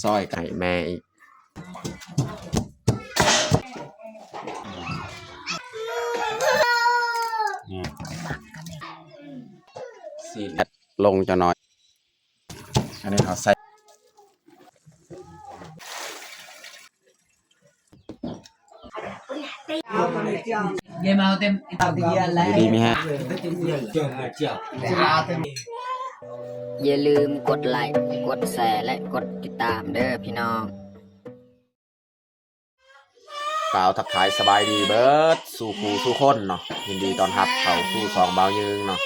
ຊອຍໃຫ້ແມ່ອີກ. ຊີ້ນລົງຈັກໜ້ອຍ. ອັນນີ້ເຮົາໃສ່ ຢູ່ດີມີແຮງ. ຢ່າລືມກົດໄລ, ກົດແຊ ແລະ ກົດຕິດຕາມເດີພີ່ນ້ອງ. ກ່າວທັກທາຍສະບາຍດີເບີດສູ່ຄູ່ສູ່ຄົນເນາະ, ຍິນດີຕ້ອນຮັບເຂົ້າສູ່ຊ່ອງບ່າວຍືງເນາະ.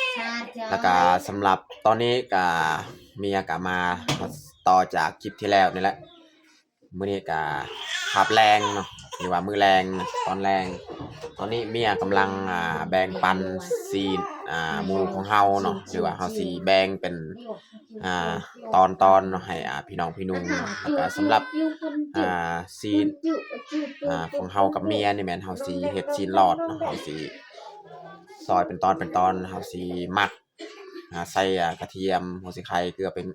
ແລ້ວກະສຳລັບຕອນນີ້ກະເມຍກະມາຕໍ່ຈາກຄລິບທີ່ແລ້ວນີ້ແຫຼະ. ມື້ນີ້ກະຄາບແລງເນາະ ຫຼືວ່າມື້ແລງນະ ຕອນແລງ. ຕອນນີ້ເມຍກຳລັງ ອ່າ ແບ່ງປັນຊີ້ນ ອ່າ ໝູຂອງເຮົາເນາະ ຫຼືວ່າເຮົາຊິແບ່ງເປັນ ອ່າ ຕອນໆເນາະ ໃຫ້ ອ່າ ພີ່ນ້ອງພີ່ນຸ່ງເນາະ. ແລ້ວກະສຳລັບ ອ່າ ຊີ້ນ ອ່າ ຂອງເຮົາກັບເມຍນີ້ແມ່ນເຮົາຊິເຮັດຊີ້ນຫຼອດເນາະ, ເຮົາຊິຊອຍເປັນຕອນເປັນຕອນ, ເຮົາຊິໝັກ ອ່າ ໃສ່ ອ່າ ກະທຽມ, ຫົວສີໄຄ, ເກືອ ແປ້ງ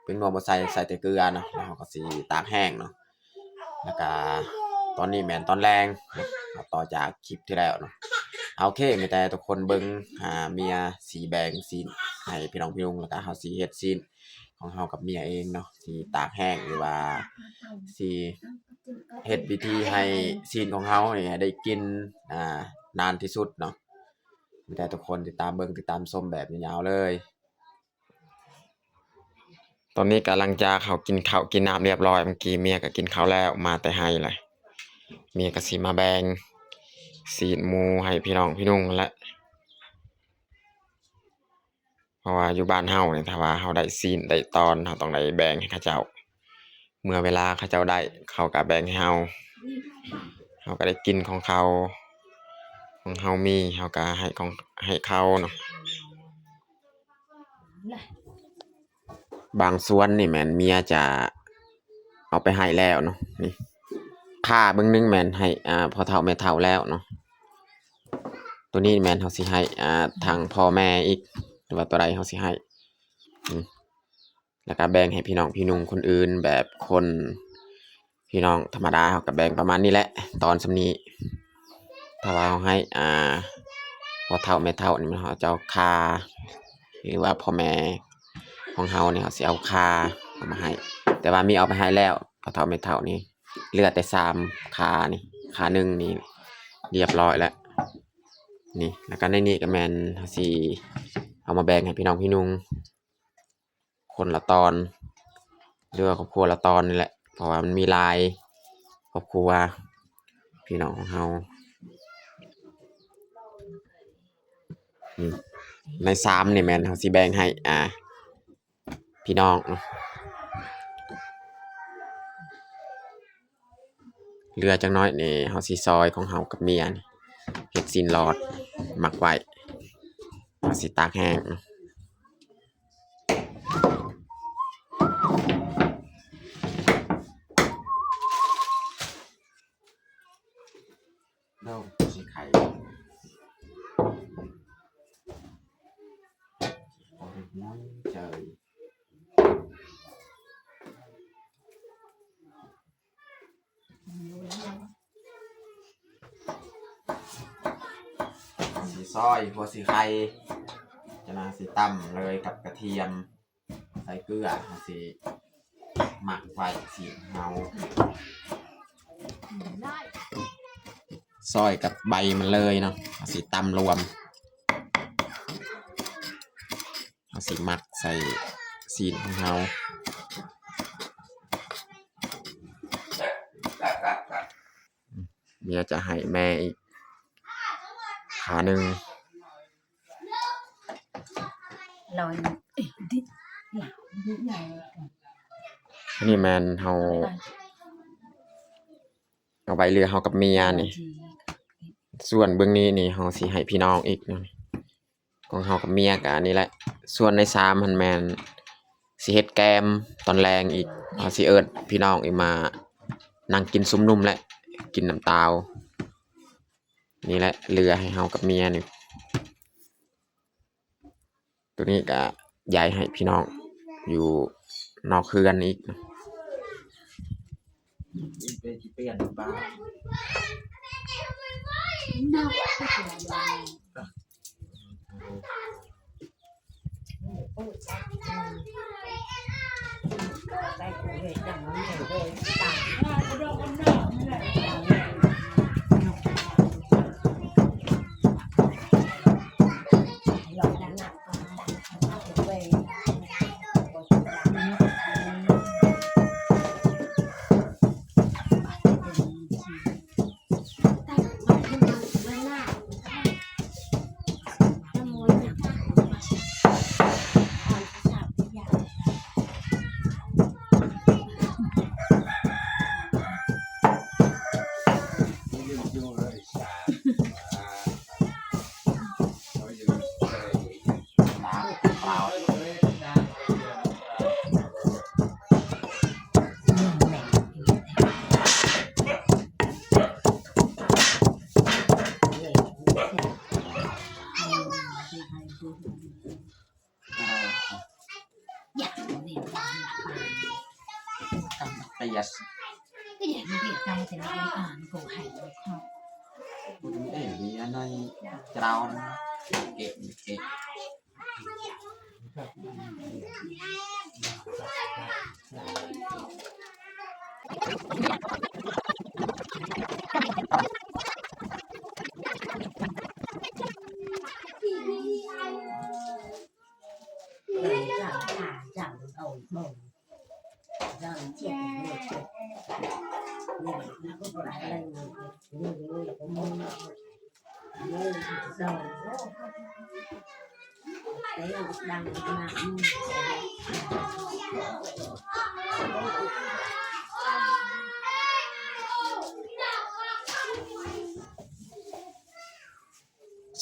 ແປ້ງນົວບໍ່ໃສ່, ໃສ່ແຕ່ເກືອເນາະ. ແລ້ວເຮົາກໍຊິຕາກແຫ້ງເນາະ. ແລ້ວກະຕອນນີ້ແມ່ນຕອນແລງ, ມາຕໍ່ຈາກຄລິບທີ່ແລ້ວເນາະ. ໂອເຄ ມີແຕ່ທຸກຄົນເບິ່ງ ອ່າ ເມຍຊິແບ່ງຊີ້ນໃຫ້ພີ່ນ້ອງພີ່ນຸ່ງ, ແລ້ວກະເຮົາຊິເຮັດຊີ້ນຂອງເຮົາກັບເມຍເອງເນາະ, ຊິຕາກແຫ້ງ ຫຼືວ່າຊິເຮັດວິທີໃຫ້ຊີ້ນຂອງເຮົານີ້ໄດ້ກິນ ອ່າ ນານທີ່ສຸດເນາະ. ມີແຕ່ທຸກຄົນຕິດຕາມເບິ່ງ ຕິດຕາມຊົມແບບຍາວໆເລີຍ. ຕອນນີ້ກະຫຼັງຈາກເຮົາກິນເຂົ້າກິນນ້ຳລຽບຮ້ອຍ, ເມື່ອກີ້ເມຍກະກິນເຂົ້າແລ້ວ ມາແຕ່ໄຮ່ແຫຼະ. ເມຍກະຊິມາແບ່ງຊີ້ນໝູໃຫ້ພີ່ນ້ອງພີ່ນຸ່ງຫັ້ນແຫຼະ. ເພາະວ່າຢູ່ບ້ານເຮົານີ້ ຖ້າວ່າເຮົາໄດ້ຊີ້ນໄດ້ຕອນ ເຮົາຕ້ອງໄດ້ແບ່ງໃຫ້ເຂົາເຈົ້າ. ເມື່ອເວລາເຂົາເຈົ້າໄດ້ ເຂົາກະແບ່ງໃຫ້ເຮົາ, ເຮົາກະໄດ້ກິນຂອງເຂົາ, ຂອງເຮົາມີ ເຮົາກະໃຫ້ຂອງ ໃຫ້ເຂົາເນາະ. ບາງສ່ວນນີ້ແມ່ນເມຍຈະເອົາໄປໃຫ້ແລ້ວເນາະ, ນີ້ ຄາເບິ່ງໜຶ່ງແມ່ນໃຫ້ ອ່າ ພໍ່ເຖົ້າແມ່ເຖົ້າແລ້ວເນາະ. ໂຕນີ້ແມ່ນເຮົາຊິໃຫ້ ອ່າ ທາງພໍ່ແມ່ອີກ ຫຼືວ່າໂຕໃດເຮົາຊິໃຫ້ ອືມ ແລ້ວກະແບ່ງໃຫ້ພີ່ນ້ອງພີ່ນຸ່ງຄົນອື່ນ ແບບຄົນ ພີ່ນ້ອງທຳມະດາເຮົາກະແບ່ງປະມານນີ້ແຫຼະ ຕອນສ່ຳນີ້. ຖ້າວ່າເຮົາໃຫ້ ອ່າ ພໍ່ເຖົ້າແມ່ເຖົ້ານີ້ ເຮົາຈະເອົາຄາ ຫຼືວ່າພໍ່ແມ່ຂອງເຮົານີ້ ເຮົາຊິເອົາຄາເອົາມາໃຫ້, ແຕ່ວ່າມີເອົາໄປໃຫ້ແລ້ວ ພໍ່ເຖົ້າແມ່ເຖົ້ານີ້ ເຫຼືອແຕ່ສາມຄານີ້ ຄາໜຶ່ງນີ້ລຽບຮ້ອຍແລ້ວ. ນີ້ ແລ້ວກະໃນນີ້ກະແມ່ນເຮົາຊິເອົາມາແບ່ງໃຫ້ພີ່ນ້ອງພີ່ນຸ່ງ ຄົນລະຕອນ ຫຼືວ່າຄອບຄົວລະຕອນນີ້ແຫຼະ ເພາະວ່າມັນມີຫຼາຍຄອບຄົວ ພີ່ນ້ອງຂອງເຮົາ. ອືມ ໃນຊາມນີ້ແມ່ນເຮົາຊິແບ່ງໃຫ້ ອ່າ ພີ່ນ້ອງເນາະ. ເຫຼືອຈັກໜ້ອຍນີ້ ເຮົາຊິຊອຍຂອງເຮົາກັບເມຍນີ້ ເຮັດຊີ້ນຫຼອດໝັກໄວ້ ເຮົາຊິຕາກແຫ້ງ. ຊິຊອຍຫົວສີໄຄ ຈະນາຊິຕຳເລີຍກັບກະທຽມ ໃສ່ເກືອ ເຮົາຊິໝັກໄວ້ຊີ້ນເຮົາ ຊອຍກັບໃບມັນເລີຍເນາະ ເຮົາຊິຕຳລວມ ເຮົາຊິໝັກໃສ່ຊີ້ນຂອງເຮົາ. ເມຍຈະໃຫ້ແມ່ອີກຄາໜຶ່ງ. ອັນນີ້ແມ່ນເຮົາເອົາໄວ້ເຫຼືອເຮົາກັບເມຍນີ້. ສ່ວນເບື້ອງນີ້ນີ້ ເຮົາຊິໃຫ້ພີ່ນ້ອງອີກເນາະ. ຂອງເຮົາກັບເມຍກະນີ້ແຫຼະ. ສ່ວນໃນຊາມຫັ້ນແມ່ນຊິເຮັດແກມຕອນແລງອີກ. ເຮົາຊິເອີ້ນພີ່ນ້ອງອີກມານັ່ງກິນຊຸມນຸມແຫຼະ ກິນນ້ຳຕາວ. ນີ້ແຫຼະ ເຫຼືອໃຫ້ເຮົາກັບເມຍນີ້. ໂຕນີ້ກະຢາຍໃຫ້ພີ່ນ້ອງຢູ່ນອກເຮືອນອີກ. ໄປຊິປ່ຽນບ້ານ.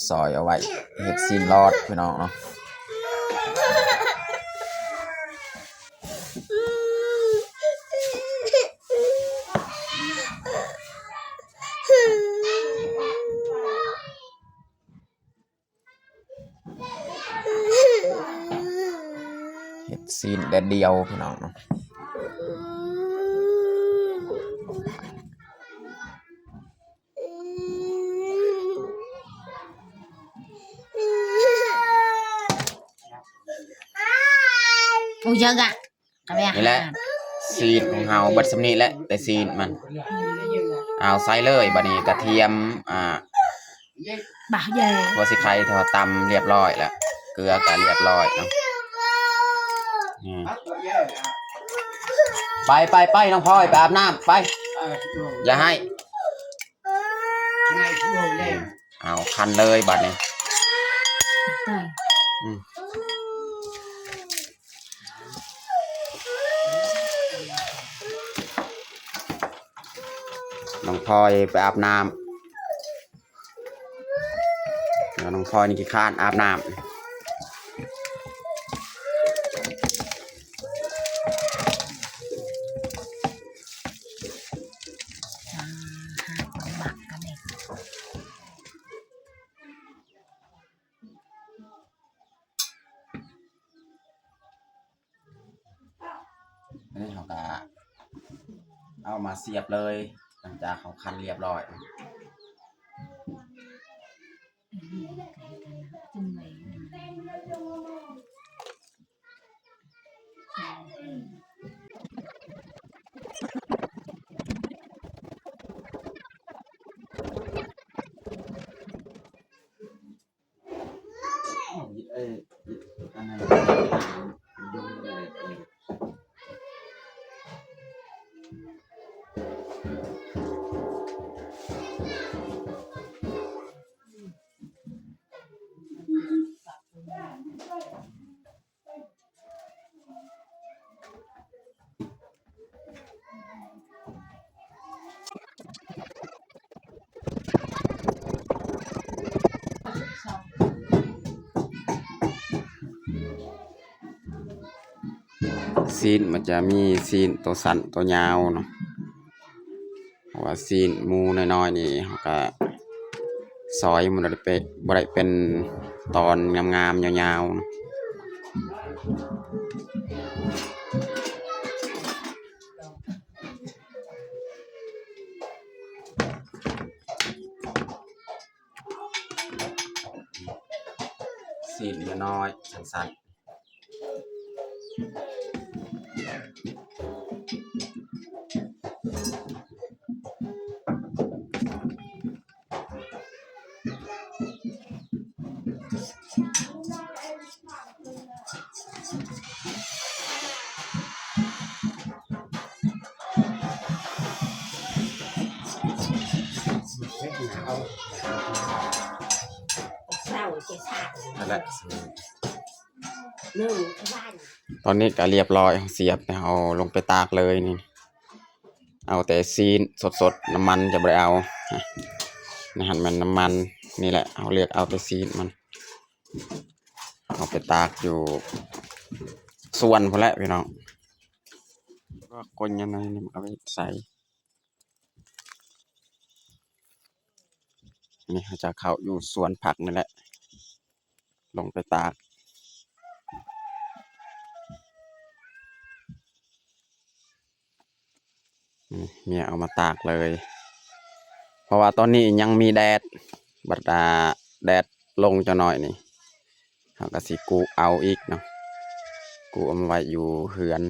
ຊອຍເອົາໄວ້ເຮັດຊີ້ນຫຼອດ ພີ່ນ້ອງເນາະ. ເຮັດຊີ້ນແດດດຽວ ພີ່ນ້ອງເນາະ. นี่แหละ ซี้นของเฮาเบิดส่ำนี้แหละ แต่ซี้นมัน เอาใส่เลย บัดนี้กระเทียม อ่า บ่าวใหญ่ หัวสิไคที่เฮาตำเรียบร้อยแล้ว เกลือก็เรียบร้อยเนาะ อืม ไป ไป ไป น้องพลอย ไปอาบน้ำ ไป อย่าให้ เอา คั่นเลยบัดนี้ อืม น้องพลอยไปอาบน้ำ แล้วน้องพลอยนี่ขี้คร้านอาบน้ำ อันนี้เขาก็เอามาเสียบเลย หลังจากเขาคั่นเรียบร้อย ซี้นมันจะมีซี้นโตสั้นโตยาวเนาะ เพราะว่าซี้นหมูน้อยๆ นี่ เฮาก็ซอยมันบ่ได้เปะ บ่ได้เป็นตอนงามๆ ยาวๆ เนาะ. ນ້ອຍ ສັ້ນໆ. ນັ້ນແຫຼະ ຕອນນີ້ກໍລຽບຮ້ອຍ ເຮົາສຽບແລ້ວ ເຮົາລົງໄປຕາກເລີຍນີ້. ເອົາແຕ່ຊີ້ນສົດໆ ນ້ຳມັນຈະບໍ່ໄດ້ເອົາ ໃນຫັ້ນແມ່ນນ້ຳມັນ. ນີ້ແຫຼະ ເຮົາເລືອກເອົາແຕ່ຊີ້ນມັນ ເອົາໄປຕາກຢູ່ສວນພຸ້ນແຫຼະພີ່ນ້ອງ. ກໍກົ້ນຍາໃນນີ້ ເອົາໄປໃສ່ ນີ້ເຮົາຈະເຂົ້າຢູ່ສວນຜັກນີ້ແຫຼະ ລົງໄປຕາກ. ນີ້ເມຍເອົາມາຕາກເລີຍ ເພາະວ່າຕອນນີ້ຍັງມີແດດ ບັດ ອາ ແດດລົງຈັກໜ້ອຍນີ້ ເຮົາກໍຊິກຸເອົາອີກເນາະ ກຸເອົາມາໄວ້ຢູ່ເຮືອນ.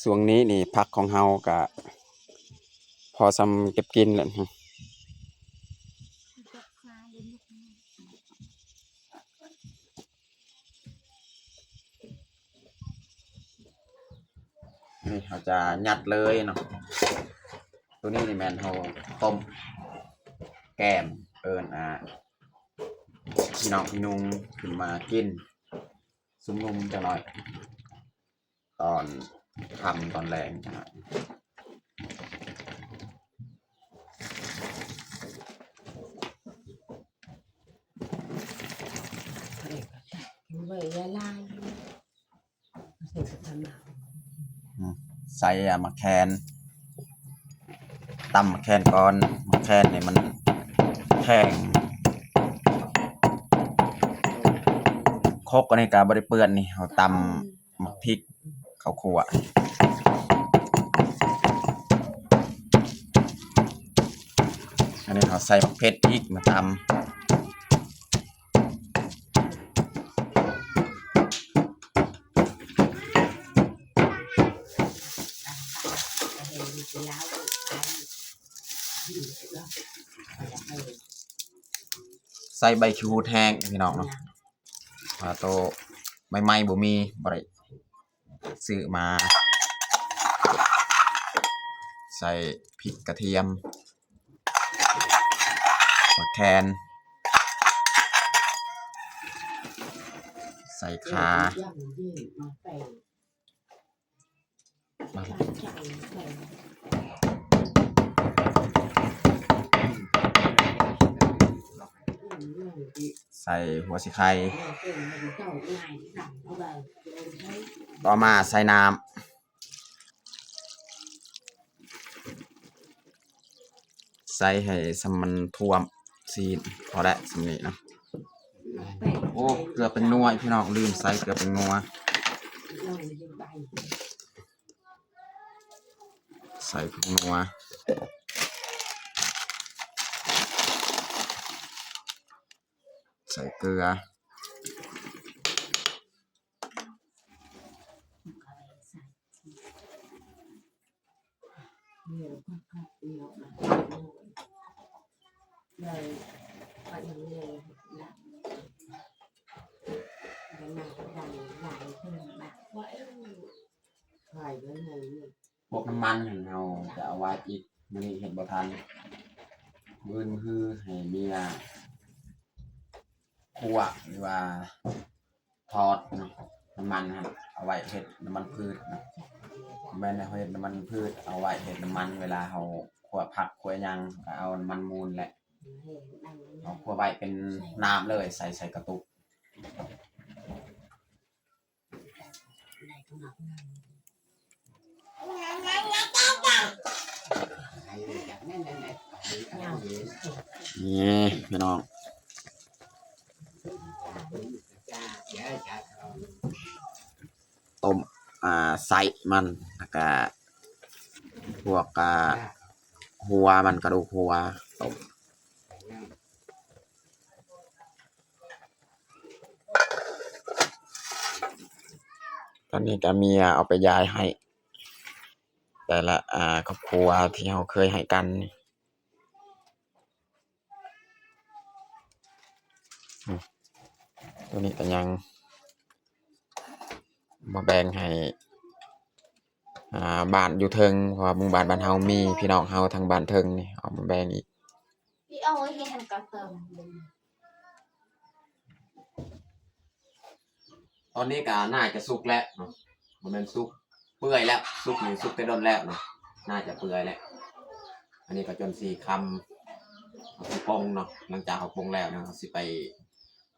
ຊ່ວງນີ້ນີ້ຜັກຂອງເຮົາກະພໍສ່ຳເກັບກິນແລ້ວ. ນີ້ເຮົາຈະຍັດເລີຍເນາະ ໂຕນີ້ນີ້ແມ່ນເຮົາຕົ້ມແກ້ມ ເອີ້ນ ອ່າ ພີ່ນ້ອງພີ່ນຸ່ງຂຶ້ນມາກິນຊຸມນຸ່ມຈັກໜ້ອຍ ຕອນຄ່ຳຕອນແລງ ອືມ ໃສ່ ອາ ໝາກແຄນ ຕຳໝາກແຄນກ່ອນ ໝາກແຄນນີ້ມັນແຂງ ຄົກອັນນີ້ກະບໍ່ໄດ້ເປື້ອນນີ້ ເຮົາຕຳ ໝາກພິກ ເຂົ້າຂົ້ວ ອັນນີ້ເຮົາໃສ່ໝາກເຜັດອີກມາຕຳ ໃສ່ໃບຂີ້ຫູດແຫ້ງພີ່ນ້ອງເນາະ ວ່າໂຕໃໝ່ໆ ບໍ່ມີ ບໍ່ໄດ້ຊື້ມາ ໃສ່ພິກກະທຽມ ໝາກແຄນ ໃສ່ຂ່າ ໃສ່ຫົວສີໄຄ ຕໍ່ມາໃສ່ນ້ຳ ໃສ່ໃຫ້ສ່ຳມັນຖ້ວມຊີ້ນ ພໍແລ້ວສ່ຳນີ້ເນາະ. ໂອ້ ເກືອແປ້ງນົວ ພີ່ນ້ອງ ລືມໃສ່ເກືອແປ້ງນົວ ໃສ່ຜົງນົວ ໃສ່ເກືອ ພວກນ້ຳມັນຫັ້ນເຮົາຈະເອົາໄວ້ອີກ ມື້ນີ້ເຮັດບໍ່ທັນ ມື້ອື່ນມື້ຮືໃຫ້ເມຍ ຂົ້ວ ຫຼືວ່າທອດເນາະ ນ້ຳມັນຫັ້ນເອົາໄວ້ເຮັດນ້ຳມັນພືດເນາະ ແມ່ນເຮົາເຮັດນ້ຳມັນພືດ ເອົາໄວ້ເຮັດນ້ຳມັນ ເວລາເຮົາຂົ້ວຜັກຂົ້ວຫຍັງ ກໍເອົານ້ຳມັນມູນແຫຼະ ເຮົາຂົ້ວໄວ້ເປັນນ້ຳເລີຍ ໃສ່ ໃສ່ກະຕຸກ ນີ້ພີ່ນ້ອງ ຕົ້ມ ອ່າ ໄສ້ມັນ ແລ້ວກະພວກ ອ່າ ຫົວມັນ ກະດູກຫົວຕົ້ມ. ຕອນນີ້ກະເມຍເອົາໄປຢາຍໃຫ້ແຕ່ລະ ອ່າ ຄອບຄົວທີ່ເຮົາເຄີຍໃຫ້ກັນ. ອືມ ໂຕນີ້ກະຍັງມາແບ່ງໃຫ້ ອ່າ ບ້ານຢູ່ເທິງ ເພາະວ່າໝູ່ບ້ານ ບ້ານເຮົາມີ ພີ່ນ້ອງເຮົາທາງບ້ານເທິງນີ້ ເອົາມາແບ່ງອີກ. ຕອນນີ້ກະໜ້າຈະສຸກແລ້ວເນາະ ບໍ່ແມ່ນສຸກ ເປື່ອຍແລ້ວ ສຸກນີ້ສຸກແຕ່ດົນແລ້ວເນາະ ໜ້າຈະເປື່ອຍແລ້ວ. ອັນນີ້ກະຈົນຊິຄ່ຳ ເຮົາຊິປົງເນາະ ຫຼັງຈາກເຮົາປົງແລ້ວເນາະ ເຮົາຊິໄປ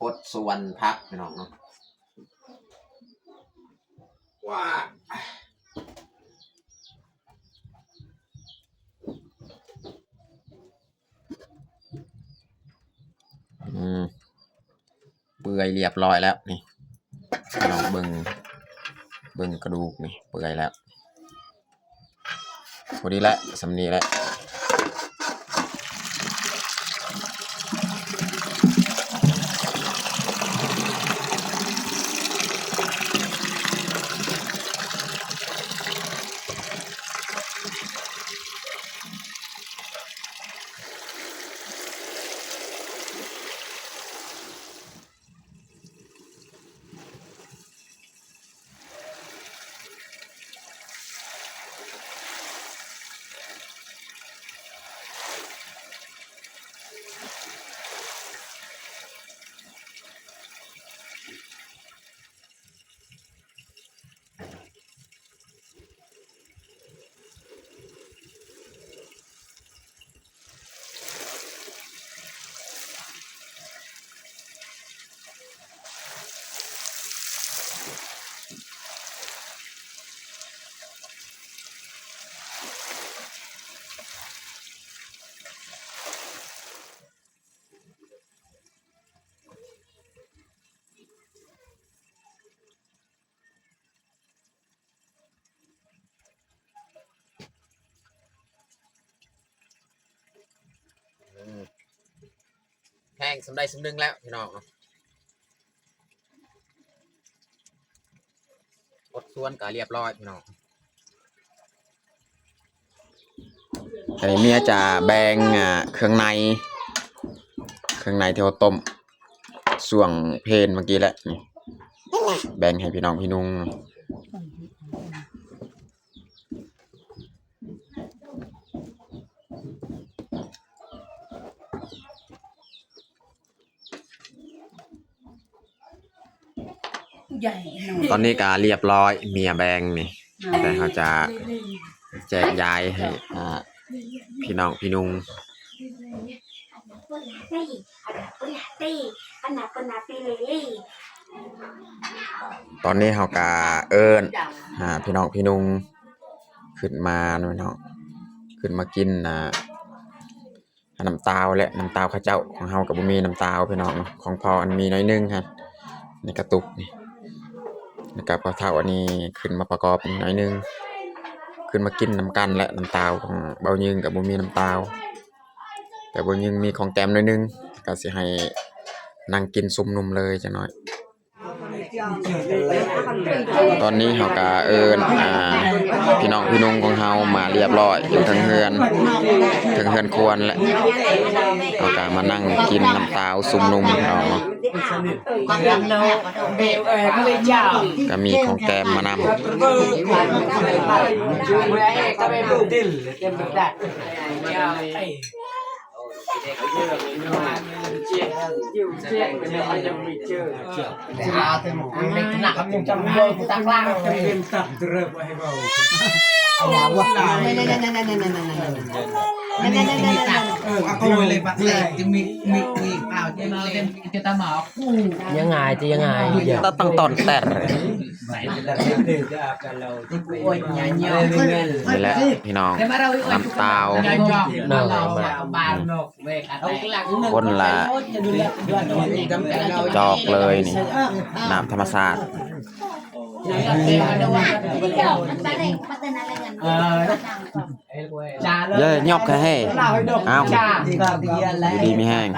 ປົດສວນຜັກພີ່ນ້ອງເນາະ. ວ້າ ອືມ ເປື່ອຍລຽບຮ້ອຍແລ້ວນີ້ ພີ່ນ້ອງເບິ່ງ ເບິ່ງກະດູກນີ້ ເປື່ອຍແລ້ວ ພໍດີແຫຼະ ສ່ຳນີ້ແຫຼະ. ອືມ ແຫ້ງສ່ຳໃດສ່ຳໜຶ່ງແລ້ວພີ່ນ້ອງເນາະ ປົດສວນກະລຽບຮ້ອຍພີ່ນ້ອງ. ອັນນີ້ເມຍຈະແບ່ງ ອ່າ ເຄື່ອງໃນ ເຄື່ອງໃນທີ່ເຮົາຕົ້ມຊ່ວງເພນເມື່ອກີ້ແຫຼະ ນີ້ ແບ່ງໃຫ້ພີ່ນ້ອງພີ່ນຸງ. ຕອນນີ້ກະລຽບຮ້ອຍ ເມຍແບ່ງນີ້ ແຕ່ເຮົາຈະແຈກຢາຍໃຫ້ ອ່າ ພີ່ນ້ອງພີ່ນຸງ. ຕອນນີ້ເຮົາກະເອີ້ນ ອ່າ ພີ່ນ້ອງພີ່ນຸງຂຶ້ນມາເນາະ ເນາະ ຂຶ້ນມາກິນ ອ່າ ນ້ຳຕາວ ແລະ ນ້ຳຕາວເຂົາເຈົ້າ. ຂອງເຮົາກະບໍ່ມີນ້ຳຕາວພີ່ນ້ອງເນາະ ຂອງພໍ່ອັນມີໜ້ອຍໜຶ່ງຫັ້ນ ໃນກະຕຸກນີ້ ແລ້ວກະພໍ່ເຖົ້າອັນນີ້ຂຶ້ນມາປະກອບອີກໜ້ອຍໜຶ່ງ ຂຶ້ນມາກິນນຳກັນ ແລະ ນ້ຳຕາວຂອງເບົາຍືງກະບໍ່ມີນ້ຳຕາວ ແຕ່ເບົາຍືງມີຂອງແກ້ມໜ້ອຍໜຶ່ງ ກະຊິໃຫ້ນັ່ງກິນຊຸມນຸມເລີຍຈັກໜ້ອຍ. ຕອນນີ້ເຮົາກະເອີ້ນ ອ່າ ພີ່ນ້ອງພີ່ນຸງຂອງເຮົາມາລຽບຮ້ອຍຢູ່ເທິງເຮືອນ ເທິງເຮືອນຄວນແຫຼະ ເຮົາກະມານັ່ງກິນນ້ຳຕາວຊຸມນຸມເນາະ ກະມີຂອງແກ້ມມານຳ. ຍັງໄງ ຈະຍັງໄງ ຕະຕັ້ງຕອນແຕ່ ນີ້ແຫຼະພີ່ນ້ອງ ນ້ຳຕາວ ຄົນລະຈອກເລີຍນີ້ ນ້ຳທຳມະຊາດ. ເອີ ຍົກໃຫ້ ເອົາ ຢູ່ດີມີແຮງ.